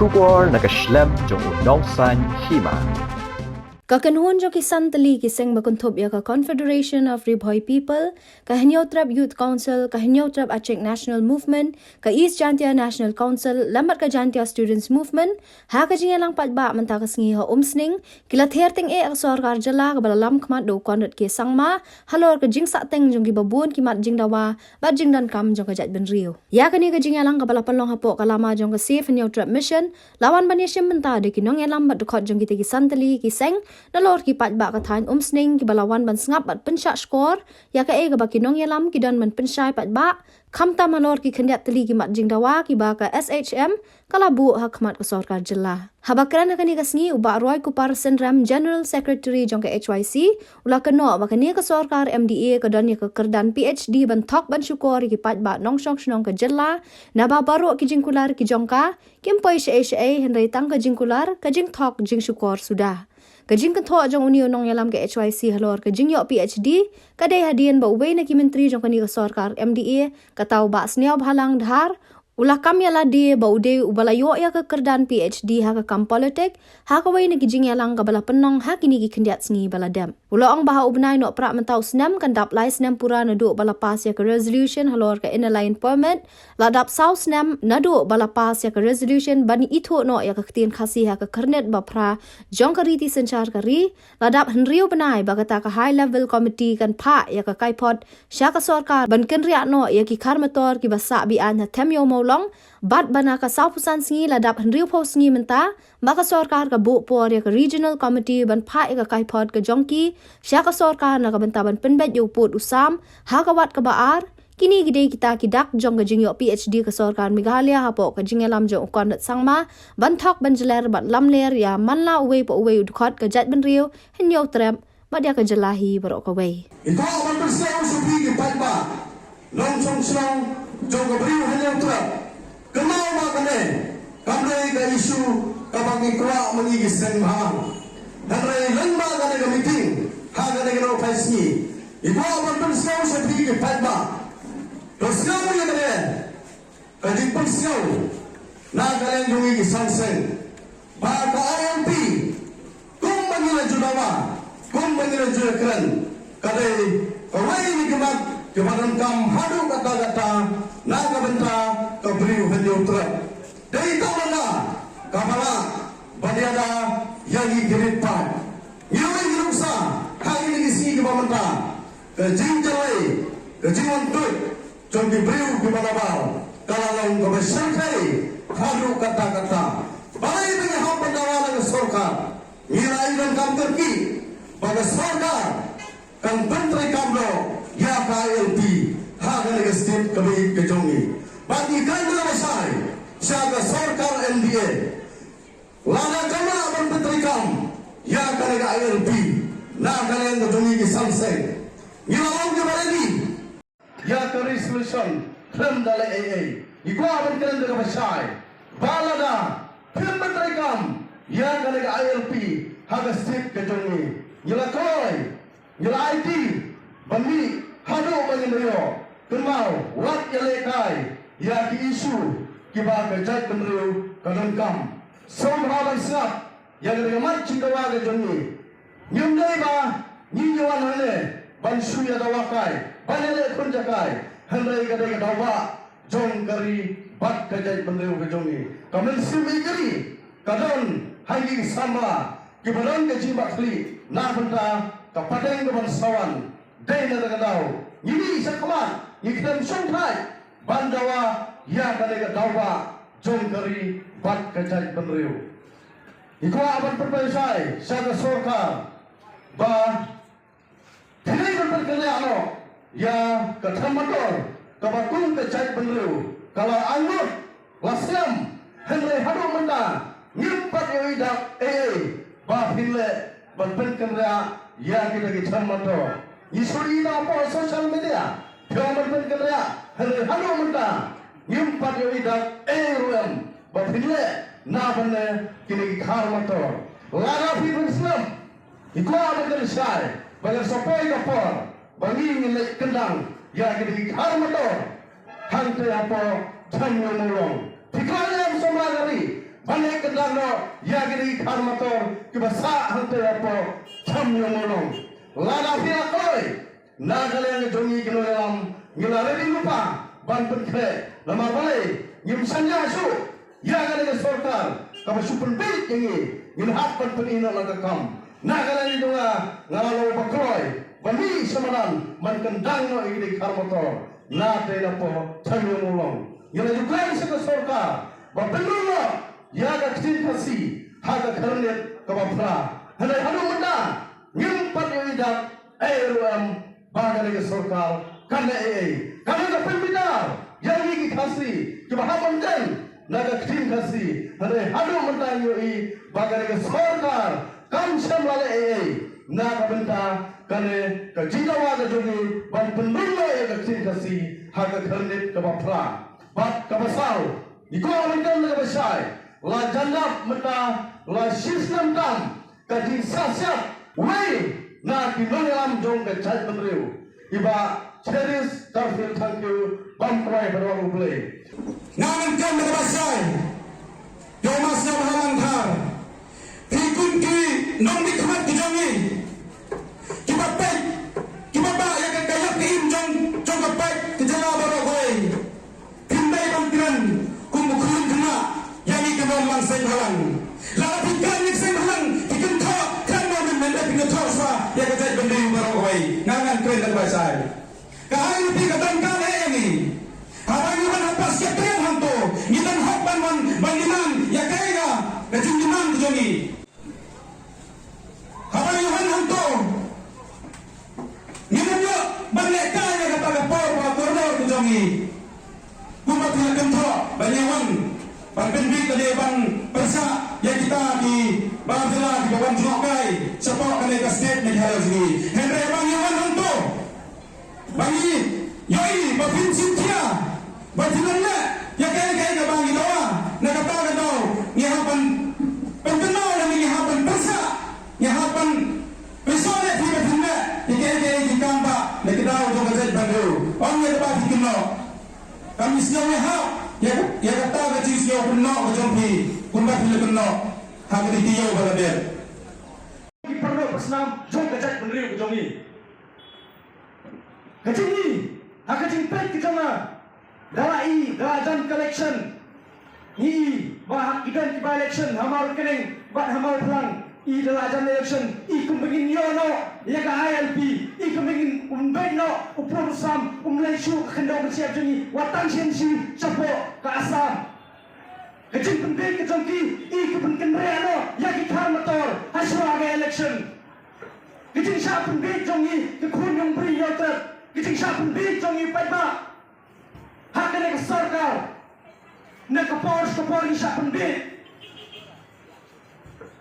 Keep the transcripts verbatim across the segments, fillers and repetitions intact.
Khubor na ka shlem jong u nongsan hima. Ka kynhun jong ki san tylli ki seng ba kynthup ïa ka Confederation of Ri Bhoi People, ka Hynñiewtrep Youth Council, ka Hynñiewtrep Achik National Movement, ka East Jaintia National Council, lem bad ka Jaintia Students Movement, ha ka jingïalang paidbah mynta ka sngi ha Umsning, ki la ther tyngeh ïa ka sorkar jylla kaba la lam khmat da u Conrad K Sangma, halor ka jingsahteng jong kiba bun ki mat jingdawa bad jingdonkam jong ka jaitbynriew. Ïa kane ka jingïalang kaba la pynlong hapoh ka lama jong ka Save Hynñiewtrep Mission, la wan ban ïashim bynta da ki nongïalam bad dkhot jong kita ki san tylli ki seng, nalor ki paidbah ka thaiñ Umsning kiba la wan ban sngap bad pynshah shkor ïa kaei kaba ki nongïalam ki don ban pynshai paidbah, khamtam halor ki khyndiat tylli ki mat jingdawa kiba ka S H M ka la buh ha khmat ka sorkar jylla. Haba kren ha kane ka sngi, u Bah Roy Kupar Synrem, General Secretary jong ka H Y C, u la kynnoh ba kane ka sorkar M D A ka don ïa ka kyrdan P H D ban thok ban shukor ïa ki paidbah nongshong shnong ka jylla, naba baroh ki jingkular ki jong ka kim poi shaei shaei, hynrei tang ka jingkular, ka jingthok jingshukor suda. Ka jingkynthoh jong une u nongïalam ka H Y C halor ka jingïoh P H D ka dei hadien ba uwei na ki myntri jong kane ka sorkar M D A, kata u Bah Sniawbhalang Dhar, u la kam ïalade ba u dei uba la ïoh ïa ka kyrdan P H D ha ka kam politik, ha kawei na ki jingïalang kaba la pynlong ha kine ki khyndiat sngi ba la dep. U la ong ba ha u bnai Nohprah mynta u snem kan dap lai snem pura naduh ba la pass ïa ka resolution halor ka Inner Line Permit, la dap saw snem naduh ba la pass ïa ka resolution ban ithuh noh ïa ka ktien Khasi ha ka kyrnit ba phra jong ka riti synshar ka ri, la dap hynriew bnai ba kata ka High Level Committee kan phah ïa ka kaiphod sha ka sorkar ban kynriah noh ïa ki khar motor kiba sah be-aiñ ha Them Ïew Mawlong, bad ba na ka sawphew san sngi la dap hynriewphew sngi mynta ba ka sorkar ka buh por ïa ka Regional Committee ban phah ïa ka kaiphod ka jong ki sha ka sorkar na ka bynta ban pynbeit ïa u pud u sam ha ka wat kaba ar. Kine ki dei kita ki dak jong ka jingïoh P H D ka sorkar Meghalaya hapoh ka jingïalam jong u Conrad Sangma ban thok ban jler bad lamler ïa man la uwei pa uwei u dkhot ka jaitbynriew, Hynñiewtrep, bad ïa ka jylla hi baroh kawei. Ito ban pynsngew sha phi ki paidbah nongshong shnong jong ka briew Hynñiewtrep. Kynmaw ba kane kam dei ka issue kaba ngi kwah ma ngi ki seng bhalang. Hynrei lyngba kane ka meeting ha kane ka nohphai sngi, ngi kwah ban pynsngew sha phi ki paidbah. To sngew ïa kane ka jingpynsngew na ka liang jong ngi ki san seng ba ka I L P, kumba ngi la ju dawa, kumba ngi la ju kren, ka dei kawei na ki mat kiba donkam haduh katta katta na ka bynta ka briew Hynñiewtrep. Dei tang manda kaba lah ban ïada ïa ngi ki rit paid. Ngi ruh ngi nuksa ha kine ki sngi kiba mynta, ka jingjyllei, ka jingwantuid jong ki briew kiba nabar ka la long kaba shyrkhei haduh katta katta. Balei ba ngi hap ban dawa na ka sorkar? Ngi la ïoh donkam kyrkieh ba ka sorkar kan pyntreikam noh ïa ka I L P ha kane ka state kaba ïeit ka jong ngi. Bad ngi kren da kaba shai sha ka sorkar M D A, lada kam lah ban pyntreikam ïa kane ka I L P na ka liang ka jong ngi ki san seng, ngi la long kiba ready ïa ka resolution khlem da leh ei ei. Ngi kwah ban kren da kaba shai ba lada phim pyntreikam ïa kane ka I L P ha ka state ka jong ngi, ngi la kloi, ngi la aiti ban mih haduh ba ngin da ïoh. Kynmaw, wat ïalehkai ïa ki issue kiba ka jaitbynriew ka donkam. Sngewbha ban sngap ïa kane ka mat jingdawa ka jong ngi. Ngim dei ba ngi ngi wan hangne ban shu ïa dawa kai, ban ïaleh khun jaka, hynrei ka dei ka dawa jong ka ri bad ka jaitbynriew ka jong ngi. Ka mynsiem ïeit ka ri ka don ha ngi ki samla kiba don ka jingbakhlieh na bynta ka pateng kaban sa wan. Dei na kata ka daw ngi mih sha khmat, ngi khlem shongthait ban dawa ïa kane ka dawa jong ka ri bad ka jaitbynriew. Ngi kwah ban pynpaw shai sha ka sorkar ba phi dei ban pynkynriah noh ïa ka term motor kaba kum ka jaitbynriew ka la ai lut la slem, hynrei haduh mynta ngim pat ïohi dak ei ei ba phin leh ban pynkynriah ïa kita ki term motor. Ngi shu ïohi da hapoh social media phi ong ban pynkynriah, hynrei haduh mynta ngim pat ïohi dak ei ruh em ba phin leh na ban leh kine ki car motor. Lada phi pynslem, ngi kwah ban kynshai ba ngan sa poi ka por ba ngi ngin leit kyndang ïa kine ki car motor hangtei hapoh Them Ïew Mawlong. Phi kwah leh em samla ka ri ban leh Ïa kine ki khar motor kiba sah hangtei hapoh Chamïoew Mawlong. Lada phi la kloi na ka liang jong ngi ki nongïalam, ngi la ready lypa ban pynkhreh. Namar balei? Ngim shaniah shuh ïa kane ka sorkar kaba shu pynbieit ïa ngi. Ngin hap ban pyni noh la ka kam. Na ka liang jong nga, nga la long uba kloi ban mih sha madan ban kyndang noh ïa kine ki khar motor na tei napoh Chamïoew Mawlong. Ngi la ju kren sha ka sorkar ba pynrung noh ïa ka ktien Khasi ha ka khyrnit kaba phra. Hynrei haduh mynta ngim pat ïohi dak ei ruh em ba kane ka sorkar kan leh ei ei. Kane ka pynbitar ïa ngi ki Khasi kiba hap ban kren na ka ktien Khasi. Hynrei haduh mynta ngi ïohi ba kane ka sorkar kam shym la leh ei ei na ka bynta kane ka jingdawa ka jong ngi ban pynrung noh ïa ka ktien Khasi ha ka khyrnit kaba phra. Bad kaba saw, ngi kwah ban kren da kaba shai, la jan dap mynta la shisnem tam ka jingsah siat wei na ki nongïalam jong ka jaitbynriew, i Bah Cherish Garfield Thangkhiew, bam kawei bad U Blei. Nga ngan kren da kaba shai, ïa u Master Bhalang Dhar. Phi kum ki nongmihkhmat ki jong ngi, kiba peit, kiba bah ïa ka, ka ïap ka im jong, jong ka paid ka jylla baroh kawei. Phim dei ban kren kum u khyllung khynnah ïa ngi ki nong Langseiñ Bhalang. Lada phi kren ïa ka seng Bhalang, phi kynthoh, kren mo men men da phi kynthoh shuwa ïa ka jaitbynriew baroh kawei. Nga ngan kren da kaba shai. Ka I L P ka donkam eh ïa ngi. Haba ngi wan ha Pass Kynrad hangto, ngi don hok ban wan ban demand ïa kaei ka, ka jingdemand ka jong ngi. Haba ngi wan hangto, ngim ïoh ban leh kai ïa kata ka por ba kordor ka jong ngi. Kumba phi la kynthoh ba ngi wan ban pynbieit lane ban pyrshah ïa kita ki bar jylla kiba wan jngohkai shapoh kane ka state Meghalaya jong ngi. Hynrei ba ngi wan hangto, ba ngi ïohi ba phin shimkhia, ba phin leh ïa kaei kaei kaba ngi dawa. Na kata ka daw ngi hap ban pynkynmaw lane ngi hap ban pyrshah, ngi hap ban pyrshah leh phi ba phin leh ïa kaei kaei ki kam ba na ka daw jong ka jaitbynriew. Ong ïa kaba phi kynnoh, kam isngew ïa hap ïa, ïa kata ka jingsngew kynnoh ka jong phi kumba phi la kynnoh ha kane ka taïew ba la dep. Ki paralok parasnam jong ka jaitbynriew ka jong ngi. Ka jong ngi, ha ka jingpeit ka jong nga, da la i, da la jan ka election, ngi i ba ha ki don ki by-election ha Mawryngkneng bad ha Mawphlang, i da la jan election, i kumba ngin ïoh noh ïa ka I L P, i kumba ngin, um beit noh u pud u sam, um leit shuh ka khyndew ka shyiap jong ngi wat tang shen shi shapoh ka Assam. Ka jingpynbieit ka jong ki, i ka pynkynriah noh ïa ki khar motor ha shuwa ka election. Ka jingshah pynbieit jong ngi ka khun Nongbriew Ïewtrep, ka jingshah pynbieit jong ngi paidbah ha kane ka sorkar. Na ka por sha ka por ngi shah pynbieit.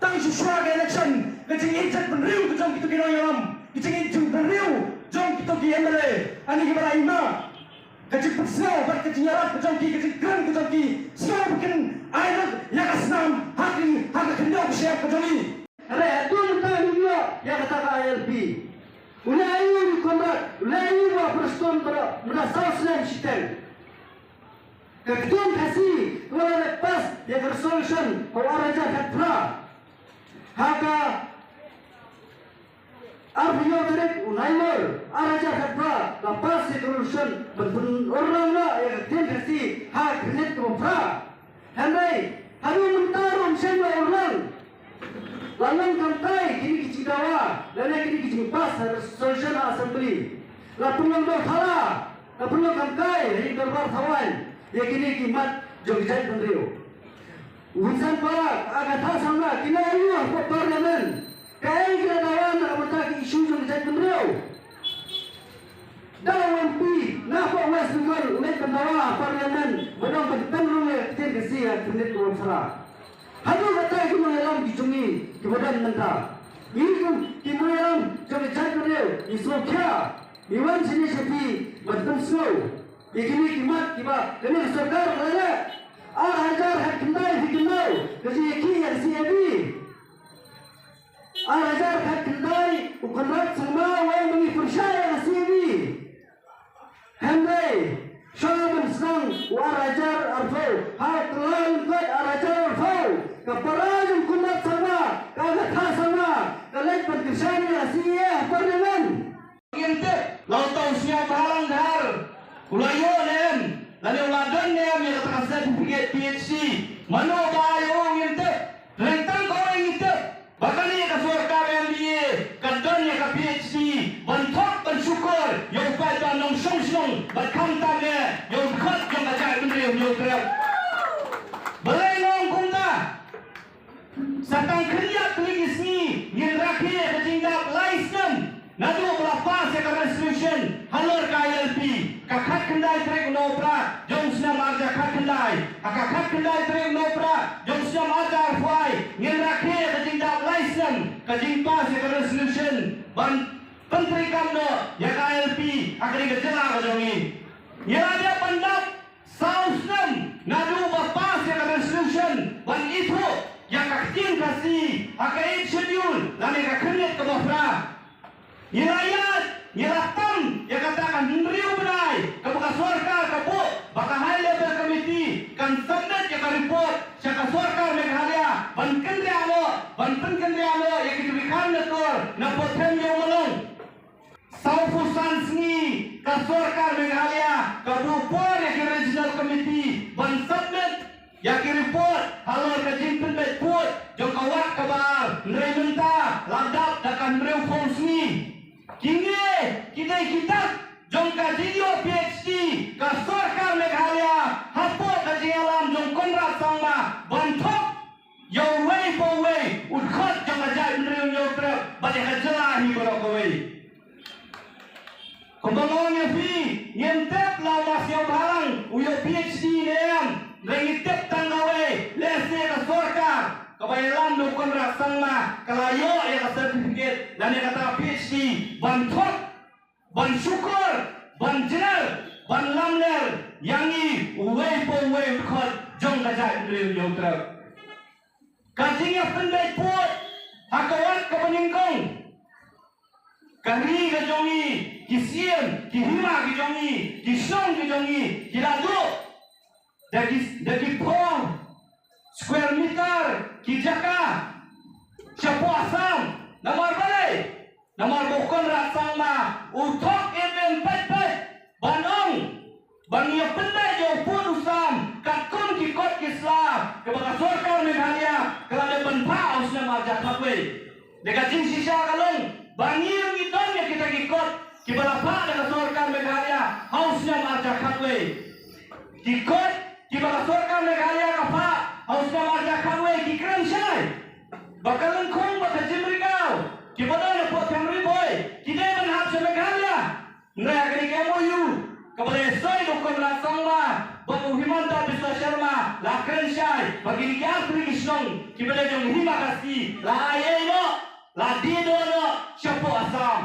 Tang shuwa ka election, ka jingïeit jaitbynriew ka jong kito ki nongïalam, ka jingïeit jaitbynriew jong kito ki M L A, ani kiba la i ma. Ka jingpynsngew bad ka jingïarap ka jong ki, ka jingkren ka jong ki, sngew ba kin ai lut ïa ka snam ha ki, ha ka khyndew ka shyiap ka jong ngi. Hynrei haduh mynta ngim ïoh ïa kata ka I L P. U la ïoh u Conrad, u la ïoh u Bah Prestone baroh mynta saw snem shiteng. Ka ktien Khasi ka la leit pass ïa ka resolution ha u ar hajar khatphra. Ha ka arphew tarik u Nailur ar hajar khatphra la pass ïa ka resolution ban pynurlong noh ïa ka ktien Khasi ha ka khyrnit kaba phra. Hynrei haduh mynta ruh ym shym la urlong. La long kamkai kine ki jingdawa lane kine ki jingpass ha resolution ha Assembly. La pynlong dewthala, la pynlong kamkai ha ïing dorbar thawaiñ ïa kine ki mat jong ki jaitbynriew. U Vincent Palak, Agatha Sangma, ki la ïoh ha Parliament. Kaei ki la dawa na ka bynta ki issue jong ki jaitbynriew? Da u M P na ka West Bengal u leit ban dawa ha Parliament ban ong ban pynrung ïa ka ktien Khasi ha ka khyrnit kaba phra. Haduh katta ki nongïalam ki jong ngi kiba don mynta. Ngi kum ki nongïalam jong ka jaitbynriew ngi sngewkhia, ngi wan shane sha phi ban pynsngew ïa kine ki mat kiba kane ka sorkar ka la leh. Ar hajar khatkhyndai phi kynmaw ka jingïakhih ïa ka C A B. Ar hajar khatkhyndai u Conrad Sangma u ong ba ngi pyrshah ïa ka C A B. Hynrei sha ban sdang u ar hajar arphew, ha u kylla lyngkot ar hajar arphew, ka para Shan ïa C A A Parliament. Ngim tip la uta u Sniawbhalang Dhar u la ïoh ne em, lane u la don ne em ïa kata ka certificate P H D. Mano ba ai u ngim tip. Hynrei tang kawei ngi tip ba kane ka sorkar M D A ka don ïa ka P H D ban thok ban shukor ïa u paidbah nongshong shnong bad khamtam eh ïa u dkhot jong ka jaitbynriew Hynñiewtrep. Balei nga ong kumta? Sa tang khyndiat tylli ki sngi ngin rakhe ïa ka jingdap lai snem naduh ba la pass ïa ka resolution halor ka I L P. Ka khatkhyndai tarik u Nohprah jong u snem arhajar khatkhyndai, ha ka khatkhyndai tarik u Nohprah jong u snem arhajar arphew wai ngin rakhe ïa ka jingdap lai snem ka jingpass ïa ka resolution ban pyntreikam noh ïa ka I L P ha kane ka jylla ka jong ngi. Ngi la dep ban dap saw snem naduh ba pass ïa ka resolution ban ithuh ïa ka ktien Khasi ha ka Eighth Schedule lane ka khyrnit kaba phra. Ngi la ïaid, ngi la tam ïa kata ka hynriew bnai kaba ka sorkar ka buh ba ka High Level Committee kan submit ïa ka report sha ka sorkar Meghalaya ban kynriah noh, ban pynkynriah noh ïa kito ki kharnakor na pdeng ïew Malong. Sawphew san sngi ka sorkar Meghalaya ka buh por ïa ki regional committee ban submit ïa ki report halor ka jingpynbeit pud jong ka wad kaba ar, hynrei mynta la dap da ka hynriewphew sngi. Kine ki dei ki dak jong ka jingïoh P H D ka sorkar Meghalaya hapoh ka jingïalam jong Conrad Sangma ban thok ïa uwei pa uwei u dkhot jong ka jaitbynriew Hynñiewtrep bad ïa ka jylla hi baroh kawei. Kumba nga ong ïa phi, ngim tip la u Sniawbhalang u ïoh P H D ne em, hynrei ngi tip tang kawei, lehse ka sorkar kaba ïalam da u Conrad Sangma ka la ïoh ïa ka certificate lane kata ka P H D ban thok, ban shukor, ban jngai, ban lamler ïa ngi uwei pa uwei u dkhot jong ka jaitbynriew Hynñiewtrep. Ka jingïapynbeit pud ha ka wad kaba nyngkong. Ka ri ka jong ngi, ki siem, ki hima ki jong ngi, ki shnong ki jong ngi ki la duh da ki, da ki phew square meter ki jaka shapoh Assam. Namar balei? Namar ba u Conrad Sangma u thok im im peit peit ban ong ba ngi ïapynbeit ïa u pud u sam katkum ki kot ki sla kaba ka sorkar Meghalaya ka la dep ban phah ha u snem arhajar khatwei. Da ka jingshisha ka long ba ngi ngi don ïa kita ki kot kiba la phah da ka sorkar Meghalaya ha u snem arhajar khatwei. Ki kot kiba ka sorkar Meghalaya ka phah ha u snem arhajar khatwei ki kren shai ba ka lyngkhung bad ka jingmrikaw kiba don hapoh Thaiñ Ri Bhoi ki dei ban hap sha Meghalaya. Hynrei ha kane ka M O U kaba la soi da u Conrad Sangma bad u Himanta Biswa Sharma la kren shai ba kine ki artylli ki shnong kiba dei jong ka hima Khasi la ai ei noh, la die doh noh shapoh Assam.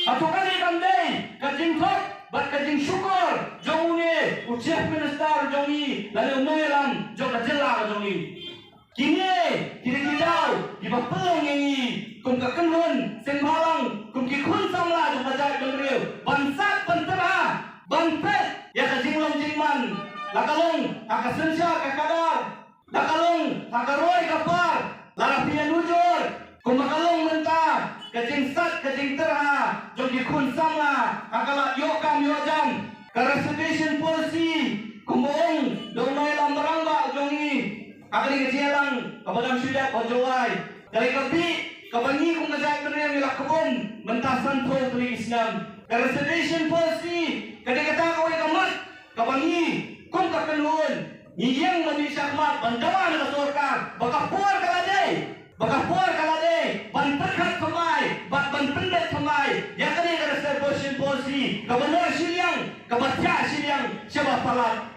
Hato kane kam dei ka jingthok bad ka jingshukor jong une u Chief Minister jong ngi lane u nongïalam jong ka jylla ka jong ngi? Kine ki dei ki daw kiba pynlong ïa ngi kum ka kynhun seng bhalang, kum ki khun samla jong ka jaitbynriew ban sat, ban tyrha, ban peit ïa ka jinglong jingman, la ka long ha ka synshar ka khadar, la ka long ha ka roi ka par, lada phi ïanujor kumba ka long mynta ka jingsat ka jingtyrha jong ki khun samla ha ka lad ïoh kam ïoh jam. Ka reservation policy kumba ong da u nongïalam rangbah jong ngi ha kane ka jingïalang kaba dang shu dep ha Jowai, ka dei ka bih kaba ngi kum ka jaitbynriew ngi la kbum mynta sanphew tylli ki snem. Ka reservation policy ka dei kata kawei ka mat kaba ngi kum ka kynhun ngi ïeng ban ïa shakhmat ban dawa na ka sorkar ba ka por ka la dei, ba ka por ka la dei ban pyrkhat thymmai bad ban pyndep thymmai ïa kane ka reservation policy kaba nar shiliang, kaba thiah shiliang shaba palat.